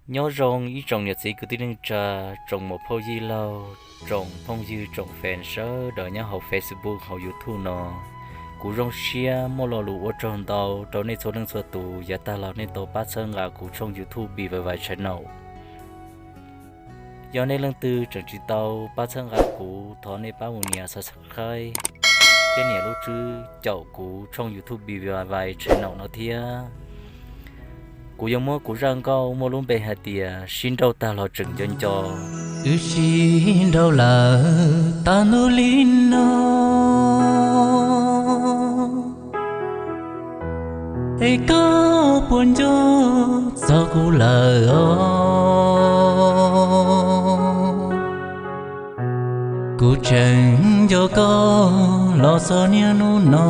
Nyob zoo ib tsoom niam txiv kwv tij neej tsa, tsoom muam phauj yij laug, tsoom phooj ywg tsoom fan sawv daws nyob hauv Facebook hauv YouTube no. Kuv zoo siab muaj lo lus ua tsaug ntau rau nej txhua leej txhua tus yav tag los nej tau pab txhawb nqa kuv tshooj YouTube B Y Y Channel. Yog nej leej twg tseem tsis tau pab txhawb nqa kuv, thov nej pab mus nias subscribe thiab nias lub tswb caum kuv tshooj YouTube B Y Y Channel no thiab. Kuv yuav muab kuv zaj nkauj muaj lub npe hais tias sib nrauj tag los tseem nco nco. Wb sib nrauj lawm tag ntuj li no, es koj puas nco txog kuv lawm os? Kuv tseem nco koj los txog niaj hnub no.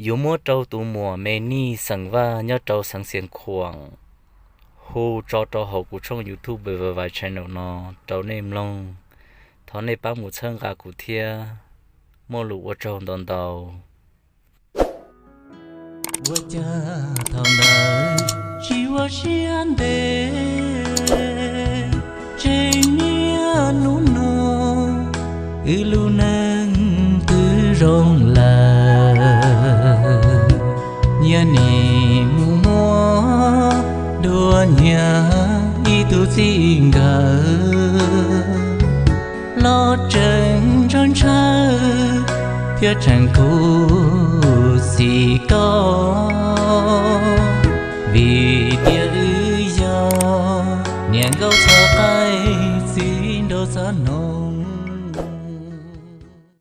Yuav muab rau tus muam Me Nij xeem Vaj nyob rau xeev Xiav Khuam hu tso rau hauv kuv tshooj YouTube B Y Y Channel no rau nej mloog. Thov nej pab mus txhawb nqa kuv thiab, muaj lus ua tsaug ntau ntau. Ua cas thaum ntawd tsis ua siab ntev, tseem niaj hnub no wb lub neej twb zoo lawm. Nyias nim mus muab dua nyias ib tug txij nkawm, los tseem ntshaw ntshaw thiab tseem khuv xim koj, vim tias wb yog niam nkauj txog qaib txiv nraug txog